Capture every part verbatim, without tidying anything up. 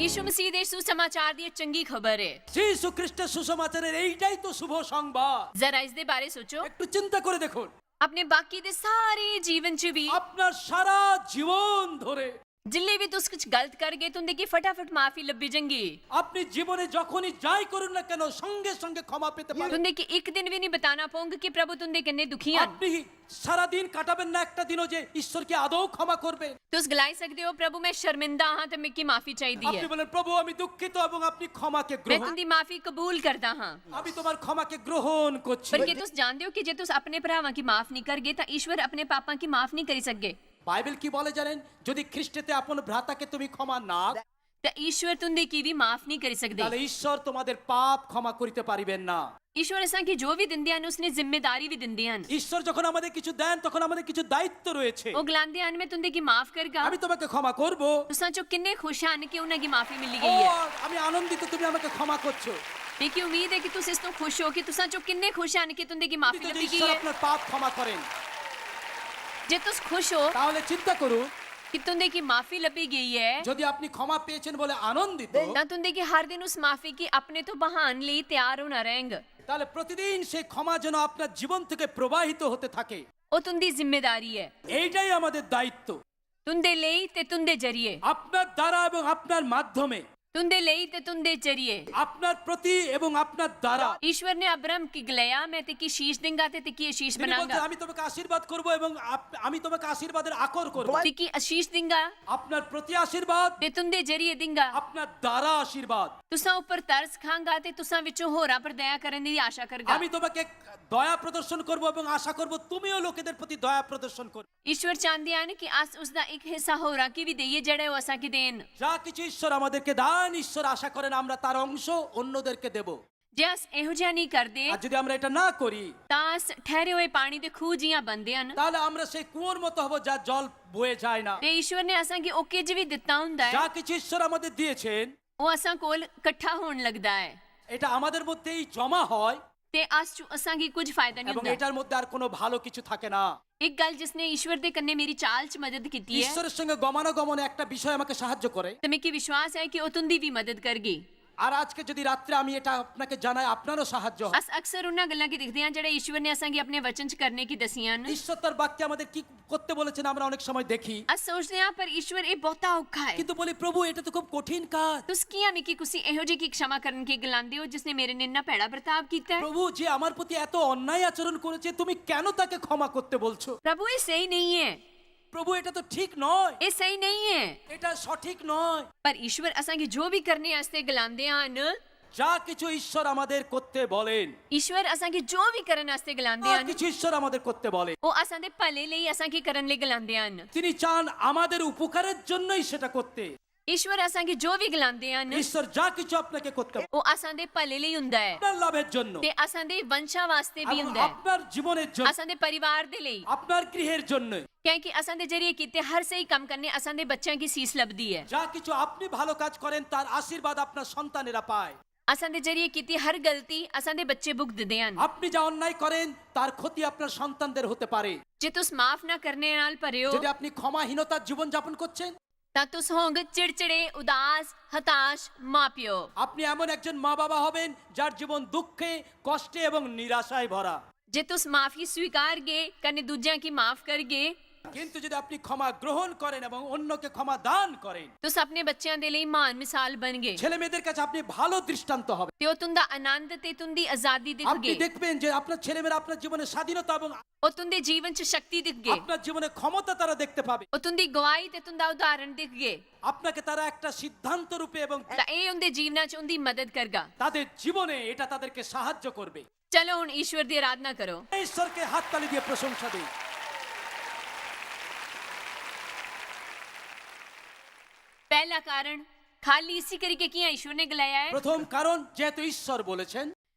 यीशु मसीह दे सुसमाचार दी चंगी खबर है। যীশু খ্রিস্টের সুসমাচারের এইটাই তো শুভ সংবাদ। जरा इसदे बारे सोचो। একটু চিন্তা করে দেখুন। अपने बाकी दे सारे जीवन च भी আপনার সারা জীবন ধরে जिल्ले भी तुस कुछ गलत करगे, तुंदे की फटाफट माफी लब्भी जंगी। আপনি জীবনে যখনই যাই করুন না কেন, সঙ্গে সঙ্গে ক্ষমা পেতে পারেন। तुंदे की एक दिन भी नहीं बताना पौंग कि प्रभु तुंदे कन्नै दुखी हन। আপনি সারা দিন কাটাবেন না একটা দিনও যে ঈশ্বরকে আদৌ ক্ষমা করবেন। तुस गलाई सकदे हो, "प्रभु, मैं शर्मिंदा हां ते मिगी माफी चाहिदी আপনি है। বলেন, প্রভু, আমি দুঃখিত এবং আপনি ক্ষমাকে मैं গ্রহণ तुंदी माफी कबूल करदा हां।" আমি তোমার ক্ষমাকে গ্রহণ করছি। पर क्या तुस जानदे हो कि जे तुस अपने भरावां की माफ नहीं करगे, तां ईश्वर अपने पापां की माफ नहीं करी सकगे। বাইবেল কি বলে জানেন? যদি খ্রিস্টেতে আপন ভ্রাতাকে তুমি ক্ষমা না, तां ईश्वर तुंदे की भी माफ नहीं करी सकदे। তাহলে ঈশ্বর তোমাদের পাপ ক্ষমা করিতে পারিবেন না। ईश्वर असां की जो भी दिंदे हन, उसने जिम्मेदारी भी दिंदे हन। ঈশ্বর যখন আমাদের কিছু দেন, তখন আমাদের কিছু দায়িত্ব রয়েছে। ਉਹ गलांदे हन, "मैं तुंदे की माफ करगा।" আমি তোমাকে ক্ষমা করব। तुसां चो किन्ने खुश हन कि उन्हां की माफी मिली ও, गई है? আমি আনন্দিত তুমি আমাকে ক্ষমা করছো। मिगी उम्मीद है कि तुस इस तों खुश हो कि तुसां चो किन्ने खुश हन कि तुंदे की माफी আনন্দিত যে लब्भी गई ঈশ্বর है। আপনার পাপ ক্ষমা করেন। जे तुस खुश हो তাহলে চিন্তা করুন, कि तुंदे की माफी लब्भी गई है, যদি আপনি ক্ষমা পেয়েছেন বলে আনন্দিত, तां तुंदे की हर दिन उस माफी की अपने तो बहान लेई तैयार होना रहेंग। তাহলে প্রতিদিন সেই ক্ষমা যেন আপনার জীবন থেকে প্রবাহিত হতে থাকে। ਉਹ तुंदी जिम्मेदारी है। এইটাই আমাদের দায়িত্ব। तुंदे लेई ते तुंदे जरिए। আপনার দ্বারা এবং আপনার মাধ্যমে, तुंदे लेई ते तुंदे जरिए। আপনার প্রতি এবং আপনার দ্বারা। ईश्वर ने अब्राहम की गलाया, "मैं तेकी शीश देंगा ते तेकी आशीष তিনি বলছেন, बनांगा।" আমি তোমাকে আশীর্বাদ করব এবং আপ- আমি তোমাকে আশীর্বাদের আকর করব। तेकी आशीष देंगा আপনার প্রতি আশীর্বাদ, ते तुंदे जरिए देंगा। আপনার দ্বারা আশীর্বাদ। तुसां ऊपर तरस खांगा ते तुसां विचों होरां पर दया करने दी आशा करगा। আমি তোমাকে দয়া প্রদর্শন করব এবং আশা করব তুমিও লোকেদের প্রতি দয়া প্রদর্শন করবে। ईश्वर चांहदे हन कि अस उसदा इक हिस्सा होरां की भी देइए, जेह्ड़ा ओह् असां की देन। যা কিছু ঈশ্বর আমাদেরকে দেন, ঈশ্বর আশা করেন আমরা তার অংশ অন্যদেরকে দেব। जे अस एहो जेहा नेईं करदे, আর যদি আমরা এটা না করি, तां अस ठैहरे होए पानी दे खूह जि'यां बनदे हन। তাহলে আমরা সেই কুয়োর মতো হব যা জল বয়ে যায় না। ते ईश्वर ने असां गी ओह् किश बी दित्ता होंदा ऐ, যা কিছু ঈশ্বর আমাদের দিয়েছেন, ओह् असां कोल कट्ठा होन लगदा ऐ। এটা আমাদের মধ্যেই জমা হয় ते अस च असां गी कुछ फायदा नेईं এবং होंदा। এটার মধ্যে আর কোনো ভালো কিছু থাকে না। इक गल्ल जिसने ईश्वर दे कन्नै मेरी चाल च मदद कीती ऐ, ঈশ্বরের সঙ্গে গমনাগমনে একটা বিষয় আমাকে সাহায্য করে। ते मिगी विश्वास ऐ कि ओह् तुं'दी बी मदद करगी। আর আজকে যদি রাত্রে আমি এটা আপনাকে জানাই, আপনারও সাহায্য হয়। अस अक्सर उन्हां गल्लां गी दिखदे आं जेह्ड़ा ईश्वर ने असां गी अपने वचन च करने गी दस्सियां न। ঈশ্বর তার বাক্যে আমাদের কি করতে বলেছেন আমরা অনেক সময় দেখি, अस सोचदे आं, पर ईश्वर, एह् बहुता औखा ऐ। কিন্তু বলি, প্রভু, এটা তো খুব কঠিন কাজ। तुस कि'यां मिगी कुसी एहो जेही गी क्षमा करने गी गलांदे ओ जिसने मेरे नै इन्ना भैड़ा बर्ताव कीता ऐ? প্রভু, যে আমার প্রতি এত অন্যায় আচরণ করেছে, তুমি কেন তাকে ক্ষমা করতে বলছো? प्रभु, एह् स्हेई नेईं ऐ। প্রভু, এটা তো ঠিক নয়, एह् स्हेई नेईं ऐ। এটা সঠিক নয়। पर ईश्वर असां गी जो बी करने आस्तै गलांदे हन, যা কিছু ঈশ্বর আমাদের করতে বলেন, ईश्वर असां गी जो बी करन आस्तै गलांदे যা हन, কিছু ঈশ্বর আমাদের করতে বলেন, ओह् असां दे भले लेई असां गी करन लेई गलांदे हन। তিনি চান আমাদের উপকারের জন্যই সেটা করতে। ईश्वर असां गी जो बी गलांदे हन, ঈশ্বর যা কিছু আপনাকে করতে বলেন, ओह् असां दे भले लेई हुंदा ऐ আপনার লাভের জন্য, ते असां दे वंशा वास्तै बी এবং हुंदा ऐ, আপনার জীবনের জন্য, असां दे परिवार दे लेई। আপনার গৃহের জন্য। क्योंकि असां दे जरिए कीते हर स्हेई कम्म कन्नै असां दे बच्चें गी सीस लभदी ऐ। যা কিছু আপনি ভালো কাজ করেন, তার আশীর্বাদ আপনার সন্তানেরা পায়। असां दे जरिए कीती हर गलती असां दे बच्चे भुगतदे हन। আপনি যা অন্যায় করেন, তার ক্ষতি আপনার সন্তানদের হতে পারে। जे तुस माफ ना करने नाल भरे हो, যদি আপনি ক্ষমাহীনতার জীবন যাপন করছেন, तां तुस होंग चिड़चिड़े, उदास, हताश मां प्यो। আপনি এমন একজন মা বাবা হবেন যার জীবন দুঃখে, কষ্টে এবং নিরাশায় ভরা। जे तुस माफी स्वीकारगे कन्नै दूजेआं गी माफ करगे, কিন্তু যদি আপনি ক্ষমা গ্রহণ করেন এবং অন্যকে ক্ষমা দান করেন, तुस अपने बच्चेआं दे लेई म्हान मिसाल बनगे। ছেলে মেয়েদের কাছে আপনি ভালো দৃষ্টান্ত হবেন। ते ओह् तुं'दा आनंद ते तुं'दी अजादी আপনি दिखगे। দেখবেন যে আপনার ছেলেমেয়েরা আপনার জীবনে স্বাধীনতা এবং ओह् तुं'दे जीवन च शक्ति दिखगे। আপনার জীবনে ক্ষমতা তারা দেখতে পাবে। ओह् तुं'दी गवाही ते तुं'दा उदाहरण दिखगे। আপনাকে তারা একটা সিদ্ধান্ত রূপে এবং तां एह् उं'दे जीवना च उं'दी मदद करगा। তাদের জীবনে এটা তাদেরকে সাহায্য করবে। चलो, हुन ईश्वर दी आराधना करो। ঈশ্বরকে হাততালি দিয়ে প্রশংসা দিন। पहला कारण, खाली इसी करी के कि'यां ईश्वर ने गलाया ऐ? প্রথম কারণ, যেহেতु ঈশ্বর বলেছেন,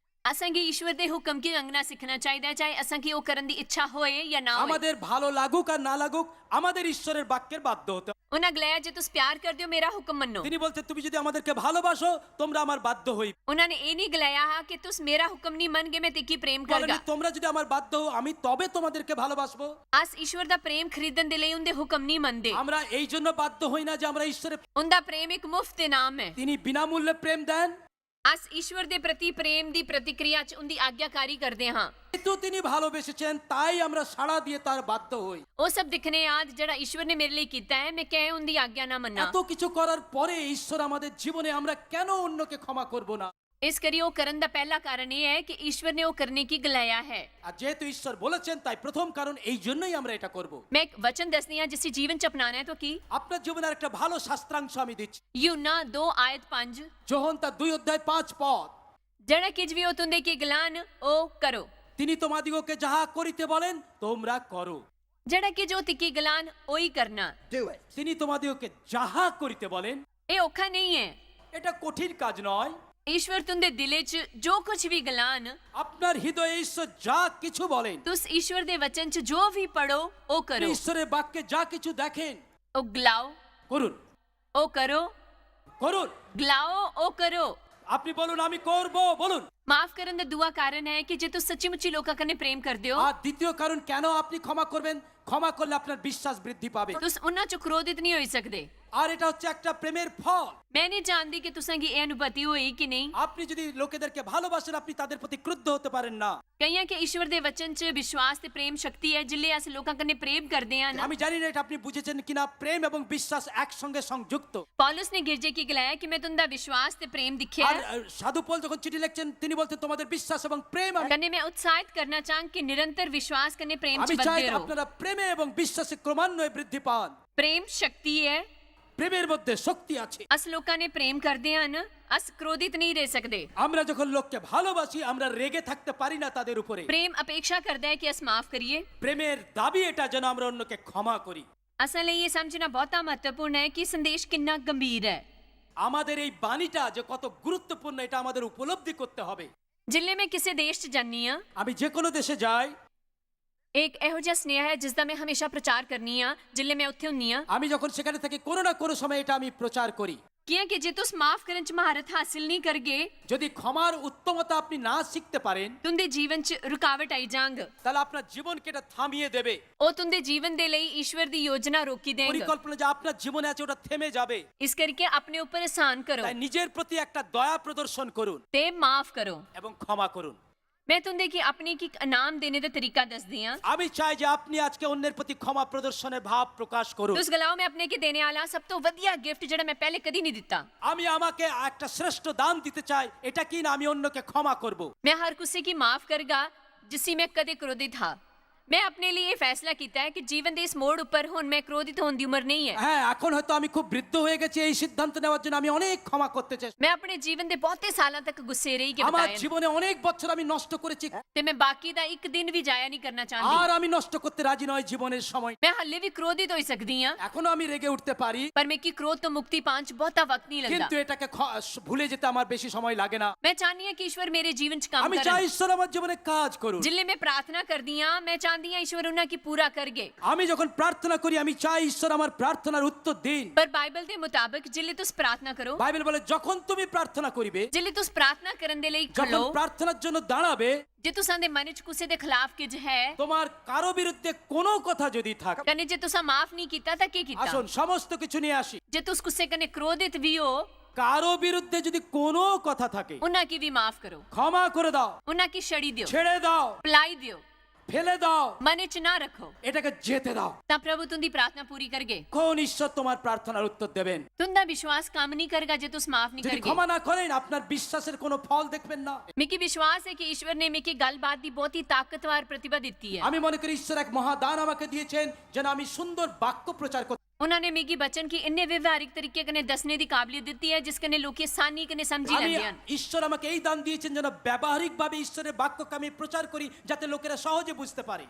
असें गी ईश्वर दे हुक्म गी मंगना सीखना चाहिदा ऐ, चाहे असें गी ओह् करन दी इच्छा होए या ना होए। আমাদের ভালো লাগুক আর না লাগুক, আমাদের ঈশ্বরের বাক্যের বাধ্য হতে হবে। ਉਹਨਾਂ ਗਲਾਇਆ, "ਜੇ ਤੁਸੀਂ ਪਿਆਰ ਕਰਦੇ ਹੋ, ਮੇਰਾ ਹੁਕਮ ਮੰਨੋ।" তিনি বলছেন, তুমি যদি আমাদেরকে ভালোবাসো, তোমরা আমার বাধ্য হই। ਉਹਨਾਂ ਨੇ ਇਹ ਨਹੀਂ ਗਲਾਇਆ ਹਾਂ ਕਿ ਤੁਸੀਂ ਮੇਰਾ ਹੁਕਮ ਨਹੀਂ ਮੰਨਗੇ, ਮੈਂ ਤੇਕੀ ਪ੍ਰੇਮ বলেনি, ਕਰਗਾ। তোমরা যদি আমার বাধ্য হও, আমি তবে তোমাদেরকে ভালোবাসবো। ਅਸ ਈਸ਼ਵਰ ਦਾ ਪ੍ਰੇਮ ਖਰੀਦਣ ਦੇ ਲਈ ਉਹਦੇ ਹੁਕਮ ਨਹੀਂ ਮੰਨਦੇ। আমরা এই জন্য বাধ্য হই না যে আমরা ঈশ্বরের। ਉਹਦਾ ਪ੍ਰੇਮ ਇੱਕ ਮੁਫਤ ਇਨਾਮ ਹੈ। তিনি বিনামূল্যে প্রেম দেন। ਅਸ ਈਸ਼ਵਰ ਦੇ ਪ੍ਰਤੀ ਪ੍ਰੇਮ ਦੀ ਪ੍ਰਤੀਕਿਰਿਆ ਚ ਉਹਦੀ ਆਗਿਆਕਾਰੀ ਕਰਦੇ ਹਾਂ। কিন্তু তিনি ভালোবেসেছেন, তাই আমরা সাড়া দিয়ে তার বাধ্য হই। ਉਹ ਸਭ ਦਿਖਨੇ ਆਦ ਜਿਹੜਾ ਈਸ਼ਵਰ ਨੇ ਮੇਰੇ ਲਈ ਕੀਤਾ ਹੈ, ਮੈਂ ਕਿਵੇਂ ਉਹਦੀ ਆਗਿਆ ਨਾ ਮੰਨਾਂ? এত কিছু করার পরে ঈশ্বর আমাদের জীবনে আমরা কেন অন্যকে ক্ষমা করব না? ਇਸ ਕਰੀ ਉਹ ਕਰਨ ਦਾ ਪਹਿਲਾ ਕਾਰਨ ਇਹ ਹੈ ਕਿ ਈਸ਼ਵਰ ਨੇ ਉਹ ਕਰਨੇ ਕੀ ਗਲਾਇਆ ਹੈ। আর যেহেতু ঈশ্বর বলেছেন, তাই প্রথম কারণ এই জন্যই আমরা এটা করব। ਮੈਂ ਇੱਕ ਵਚਨ ਦੱਸਦੀ ਹਾਂ, ਜਿਸ ਜੀਵਨ ਚ ਅਪਣਾਣਾ ਹੈ ਤਾਂ ਕੀ? আপনার জীবনে আর একটা ভালো শাস্ত্রাংশ আমি দিচ্ছি। ਯੂਨਾ ਦੋ ਆਇਤ ਪੰਜ। যোহন তার দুই অধ্যায় পাঁচ পদ। ਜਿਹੜਾ ਕਿਜ ਵੀ ਉਹ ਤੁੰਦੇ ਕੀ ਗਲਾਨ, ਉਹ ਕਰੋ। তিনি তোমাদিগকে যাহা করিতে বলেন, তোমরা করো। ਜਿਹੜਾ ਕਿਜ ਉਹ ਤਿੱਕੀ ਗਲਾਨ, ਉਹੀ ਕਰਨਾ। Do it. তিনি তোমাদিগকে যাহা করিতে বলেন। ਇਹ ਔਖਾ ਨਹੀਂ ਹੈ। এটা কঠিন কাজ নয়। ਈਸ਼ਵਰ ਤੁੰਦੇ ਦਿਲੇ ਚ ਜੋ ਕੁਝ ਵੀ ਗਲਾਨ, আপনার হৃদয়ে ঈশ্বর যা কিছু বলেন, ਤੁਸੀਂ ਈਸ਼ਵਰ ਦੇ ਵਚਨ ਚ ਜੋ ਵੀ ਪੜੋ, ਉਹ আপনি ਕਰੋ। ঈশ্বরের বাক্যে যা কিছু দেখেন, ਉਹ ਗਲਾਓ, করুন। ਉਹ ਕਰੋ। করুন। ਗਲਾਓ, ਉਹ ਕਰੋ। আপনি বলুন, আমি করব। বলুন। ਮਾਫ ਕਰਨ ਦਾ ਦੂਆ ਕਾਰਨ ਹੈ ਕਿ ਜੇ ਤੁਸੀਂ ਸੱਚੀ ਮੁੱਚੀ ਲੋਕਾਂ ਕਨੇ ਪ੍ਰੇਮ ਕਰਦੇ ਹੋ, আর দ্বিতীয় কারণ কেন আপনি ক্ষমা করবেন, ক্ষমা করলে আপনার বিশ্বাস বৃদ্ধি পাবে। ਤੁਸੀਂ ਉਹਨਾਂ ਚ ਕ੍ਰੋਧਿਤ ਨਹੀਂ ਹੋਈ ਸਕਦੇ। আর এটা হচ্ছে একটা প্রেমের ফল। ਮੈਂ ਨਹੀਂ ਜਾਣਦੀ ਕਿ ਤੁਸੀਂ ਕੀ ਇਹ ਅਨੁਭੂਤੀ ਹੋਈ ਕਿ ਨਹੀਂ। আপনি যদি লোকেদেরকে ভালোবাসেন, আপনি তাদের প্রতি ক্রুদ্ধ হতে পারেন না। ਕਈਆਂ ਕਿ ਈਸ਼ਵਰ ਦੇ ਵਚਨ ਚ ਵਿਸ਼ਵਾਸ ਤੇ ਪ੍ਰੇਮ ਸ਼ਕਤੀ ਹੈ, ਜਿੱਲੇ ਅਸੀਂ ਲੋਕਾਂ ਕਨੇ ਪ੍ਰੇਮ ਕਰਦੇ ਹਾਂ ਨਾ। আমি জানি না এটা আপনি বুঝেছেন কিনা, প্রেম এবং বিশ্বাস একসঙ্গে সংযুক্ত। ਪੌਲਸ ਨੇ ਗਿਰਜੇ ਕੀ ਗਲਾਇਆ ਕਿ ਮੈਂ ਤੁੰਦਾ ਵਿਸ਼ਵਾਸ ਤੇ ਪ੍ਰੇਮ ਦਿਖਿਆ আর ਹੈ। আহ, সাধু পল যখন চিঠি লিখছেন, তিনি বলছেন, তোমাদের বিশ্বাস এবং প্রেম আমি ਕਨੇ ਮੈਂ ਉਤਸ਼ਾਹਿਤ ਕਰਨਾ ਚਾਹੂੰਗੀ, ਨਿਰੰਤਰ ਵਿਸ਼ਵਾਸ ਕਨੇ ਪ੍ਰੇਮ ਚ আমি চাই ਵਧਦੇ যে ਰਹੋ। আপনারা প্রেমে এবং বিশ্বাসে ক্রমান্বয়ে বৃদ্ধি পান। ਪ੍ਰੇਮ ਸ਼ਕਤੀ ਹੈ। প্রেমের মধ্যে শক্তি আছে। ਅਸ ਲੋਕਾਂ ਨੇ ਪ੍ਰੇਮ ਕਰਦੇ ਹਾਂ ਨਾ, ਅਸ ਕ੍ਰੋਧਿਤ ਨਹੀਂ ਰਹਿ ਸਕਦੇ। আমরা যখন লোককে ভালোবাসি, আমরা রেগে থাকতে পারি না তাদের উপরে। ਪ੍ਰੇਮ ਅਪੇਕਸ਼ਾ ਕਰਦਾ ਹੈ ਕਿ ਅਸ ਮਾਫ ਕਰੀਏ। প্রেমের দাবি এটা যেন আমরা অন্যকে ক্ষমা করি। ਅਸਾਂ ਲਈ ਇਹ ਸਮਝਣਾ ਬਹੁਤਾ ਮਹੱਤਵਪੂਰਨ ਹੈ ਕਿ ਸੰਦੇਸ਼ ਕਿੰਨਾ ਗੰਭੀਰ ਹੈ। আমাদের এই বাণীটা যে কত গুরুত্বপূর্ণ, এটা আমাদের উপলব্ধি করতে হবে। ਜਿੱਲੇ ਮੈਂ ਕਿਸੇ ਦੇਸ਼ 'ਚ ਜਾਨੀ ਆ, আমি যে কোনো দেশে যাই, ਇੱਕ ਇਹੋ ਜਿਹਾ ਸੁਨੇਹਾ ਹੈ ਜਿਸ ਦਾ ਮੈਂ ਹਮੇਸ਼ਾ ਪ੍ਰਚਾਰ ਕਰਨੀ ਆ ਜਿੱਲੇ ਮੈਂ ਉੱਥੇ ਹੁੰਨੀ ਆ। আমি যখন সেখানে থাকি, কোনো না কোনো সময় এটা আমি প্রচার করি। ਕਿਉਂਕਿ ਜੇ ਤੁਸੀਂ ਮਾਫ ਕਰਨ 'ਚ ਮਹਾਰਤ ਹਾਸਿਲ ਨਹੀਂ ਕਰਗੇ, যদি ক্ষমার উত্তমতা আপনি না শিখতে পারেন, ਤੁਹਾਡੇ ਜੀਵਨ 'ਚ ਰੁਕਾਵਟ ਆਈ ਜਾੰਗ। তাহলে আপনার জীবনকে এটা থামিয়ে দেবে। ਉਹ ਤੁਹਾਡੇ ਜੀਵਨ ਦੇ ਲਈ ਈਸ਼ਵਰ ਦੀ ਯੋਜਨਾ ਰੋਕੀ ਦੇੰਗ। পরিকল্পনা যে আপনার জীবনে আছে, ওটা থেমে যাবে। ਇਸ ਕਰਕੇ ਆਪਣੇ ਉੱਪਰ ਅਹਿਸਾਨ ਕਰੋ। তাই নিজের প্রতি একটা দয়া প্রদর্শন করুন ਤੇ ਮਾਫ ਕਰੋ। এবং ক্ষমা করুন। ਮੈਂ ਤੁਹਾਡੇ ਕੀ ਆਪਣੀ ਕੀ ਇਨਾਮ ਦੇਣੇ ਦਾ ਤਰੀਕਾ ਦੱਸਦੀ ਆ। আমি চাই যে আপনি আজকে অন্যের প্রতি ক্ষমা প্রদর্শনের ভাব প্রকাশ করুন। ਤੁਸੀਂ ਗਲਾਓ, ਮੈਂ ਆਪਣੇ ਕੀ ਦੇਣੇ ਵਾਲਾ ਸਭ ਤੋਂ ਵਧੀਆ ਗਿਫਟ ਜਿਹੜਾ ਮੈਂ ਪਹਿਲੇ ਕਦੀ ਨਹੀਂ ਦਿੱਤਾ। আমি আমাকে একটা শ্রেষ্ঠ দান দিতে চাই, এটা কি না আমি অন্যকে ক্ষমা করব। ਮੈਂ ਹਰ ਕਿਸੇ ਕੀ ਮਾਫ ਕਰਗਾ ਜਿਸੀ ਮੈਂ ਕਦੇ ਕ੍ਰੋਧਿਤ ਹਾਂ। ਮੈਂ ਆਪਣੇ ਲਈ ਇਹ ਫੈਸਲਾ ਕੀਤਾ ਹੈ ਕਿ ਜੀਵਨ ਦੇ ਇਸ ਮੋੜ ਉੱਪਰ ਹੁਣ ਮੈਂ ਕ੍ਰੋਧਿਤ ਹੋਣ ਦੀ ਉਮਰ ਨਹੀਂ ਹੈ। হ্যাঁ, এখন হয়তো আমি খুব বৃদ্ধ হয়ে গেছি, এই সিদ্ধান্ত নেওয়ার জন্য আমি অনেক ক্ষমা করতে চাই। ਮੈਂ ਆਪਣੇ ਜੀਵਨ ਦੇ ਬਹੁਤੇ ਸਾਲਾਂ ਤੱਕ ਗੁੱਸੇ ਰਹੀ ਕਿ আমার ਬਤਾਏ জীবনে অনেক বছর আমি নষ্ট করেছি, ਤੇ ਮੈਂ ਬਾਕੀ ਦਾ ਇੱਕ ਦਿਨ ਵੀ ਜਾਇਆ ਨਹੀਂ ਕਰਨਾ ਚਾਹੁੰਦੀ। আর আমি নষ্ট করতে রাজি নয় জীবনের সময়। ਮੈਂ ਹੱਲੇ ਵੀ ਕ੍ਰੋਧਿਤ ਹੋ ਸਕਦੀ ਹਾਂ। এখনো আমি রেগে উঠতে পারি, ਪਰ ਮੈਂ ਕੀ ਕ੍ਰੋਧ ਤੋਂ ਮੁਕਤੀ ਪਾਉਣ 'ਚ ਬਹੁਤਾ ਵਕਤ ਨਹੀਂ ਲੱਗਦਾ। কিন্তু এটাকে খ- ভুলে যেতে আমার বেশি সময় লাগে না। ਮੈਂ ਚਾਹੁੰਦੀ ਹਾਂ ਕਿ ਈਸ਼ਵਰ ਮੇਰੇ ਜੀਵਨ 'ਚ ਕੰਮ আমি ਕਰਨ। চাই ঈশ্বর আমার জীবনে কাজ করুন। ਜਿੱਲੇ ਮੈਂ ਪ੍ਰਾਰਥਨਾ ਕਰਦੀ ਹਾਂ, ਮੈਂ ਚਾਹੁੰਦੀ ਹਾਂ ਈਸ਼ਵਰ ਉਹਨਾਂ ਕੀ ਪੂਰਾ ਕਰਗੇ। আমি যখন প্রার্থনা করি, আমি চাই ঈশ্বর আমার প্রার্থনার উত্তর দিন। ਪਰ ਬਾਈਬਲ ਦੇ ਮੁਤਾਬਕ ਜਿੱਲੇ ਤੁਸੀਂ ਪ੍ਰਾਰਥਨਾ ਕਰੋ, বাইবেল বলে, যখন তুমি প্রার্থনা করিবে, ਜਿੱਲੇ ਤੁਸੀਂ ਪ੍ਰਾਰਥਨਾ ਕਰਨ ਦੇ ਲਈ যখন ਖੜੋ, প্রার্থনার জন্য দাঁড়াবে, ਜੇ ਤੁਸਾਂ ਦੇ ਮਨ 'ਚ ਕਿਸੇ ਦੇ ਖਿਲਾਫ ਕੁਝ ਹੈ, তোমার কারো বিরুদ্ধে কোনো কথা যদি থাকে, ਕਨੇ ਜੇ ਤੁਸਾਂ ਮਾਫ ਨਹੀਂ ਕੀਤਾ ਤਾਂ ਕੀ ਕੀਤਾ? আসুন, সমস্ত কিছু নিয়ে আসি। ਜੇ ਤੁਸੀਂ ਕਿਸੇ ਕਨੇ ਕ੍ਰੋਧਿਤ ਵੀ ਹੋ, কারো বিরুদ্ধে যদি কোনো কথা থাকে, ਉਹਨਾਂ ਕੀ ਵੀ ਮਾਫ ਕਰੋ, ক্ষমা করে দাও, ਉਹਨਾਂ ਕੀ ਛੱਡੀ ਦਿਓ, ছেড়ে দাও, ਭੁਲਾਈ ਦਿਓ, ফেলে দাও, ਮਨ 'ਚ ਨਾ ਰੱਖੋ। এটাকে যেতে দাও। ਤਾਂ ਪ੍ਰਭੂ ਤੁਹਾਡੀ ਪ੍ਰਾਰਥਨਾ ਪੂਰੀ ਕਰਗੇ। কোন ঈশ্বর তোমার প্রার্থনার উত্তর দেবেন? ਤੁਹਾਡਾ ਵਿਸ਼ਵਾਸ ਕੰਮ ਨਹੀਂ ਕਰੇਗਾ ਜੇ ਤੁਸੀਂ ਮਾਫ ਨਹੀਂ যদি ਕਰਗੇ। ক্ষমা না করেন, আপনার বিশ্বাসের কোনো ফল দেখবেন না। ਮੇਕੀ ਵਿਸ਼ਵਾਸ ਹੈ ਕਿ ਈਸ਼ਵਰ ਨੇ ਮੇਕੀ ਗੱਲਬਾਤ ਦੀ ਬਹੁਤ ਹੀ ਤਾਕਤਵਰ ਪ੍ਰਤਿਭਾ ਦਿੱਤੀ ਹੈ। আমি মনে করি ঈশ্বর এক মহাদান আমাকে দিয়েছেন, যেন আমি সুন্দর বাক্য প্রচার করতে। ਉਹਨਾਂ ਨੇ ਮੇਕੀ ਬਚਨ ਕੀ ਇੰਨੇ ਵਿਵਹਾਰਿਕ ਤਰੀਕੇ ਕਨੇ ਦੱਸਣੇ ਦੀ ਕਾਬਲੀਅਤ ਦਿੱਤੀ ਹੈ ਜਿਸ ਕਨੇ ਲੋਕੀ ਆਸਾਨੀ ਕਨੇ ਸਮਝੀ আমি ਲੈਂਦੇ ਹਨ। ঈশ্বর আমাকে এই দান দিয়েছেন, যেন ব্যবহারিকভাবে ঈশ্বরের বাক্যকে আমি প্রচার করি, যাতে লোকেরা সহজে বুঝতে পারে।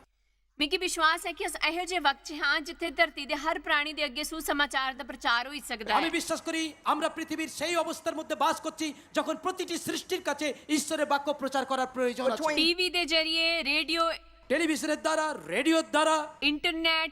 ਮੇਕੀ ਵਿਸ਼ਵਾਸ ਹੈ ਕਿ ਅਸੀਂ ਇਹੋ ਜਿਹੇ ਵਕਤ 'ਚ ਹਾਂ ਜਿੱਥੇ ਧਰਤੀ ਦੇ ਹਰ ਪ੍ਰਾਣੀ ਦੇ ਅੱਗੇ ਸੁਸਮਾਚਾਰ ਦਾ ਪ੍ਰਚਾਰ ਹੋ ਹੀ ਸਕਦਾ আমি ਹੈ। বিশ্বাস করি আমরা পৃথিবীর সেই অবস্থার মধ্যে বাস করছি, যখন প্রতিটি সৃষ্টির কাছে ঈশ্বরের বাক্য প্রচার করার প্রয়োজন আছে। ਟੀਵੀ ਦੇ ਜਰੀਏ, ਰੇਡੀਓ, টেলিভিশনের দ্বারা, রেডিওর দ্বারা, ਇੰਟਰਨੈਟ,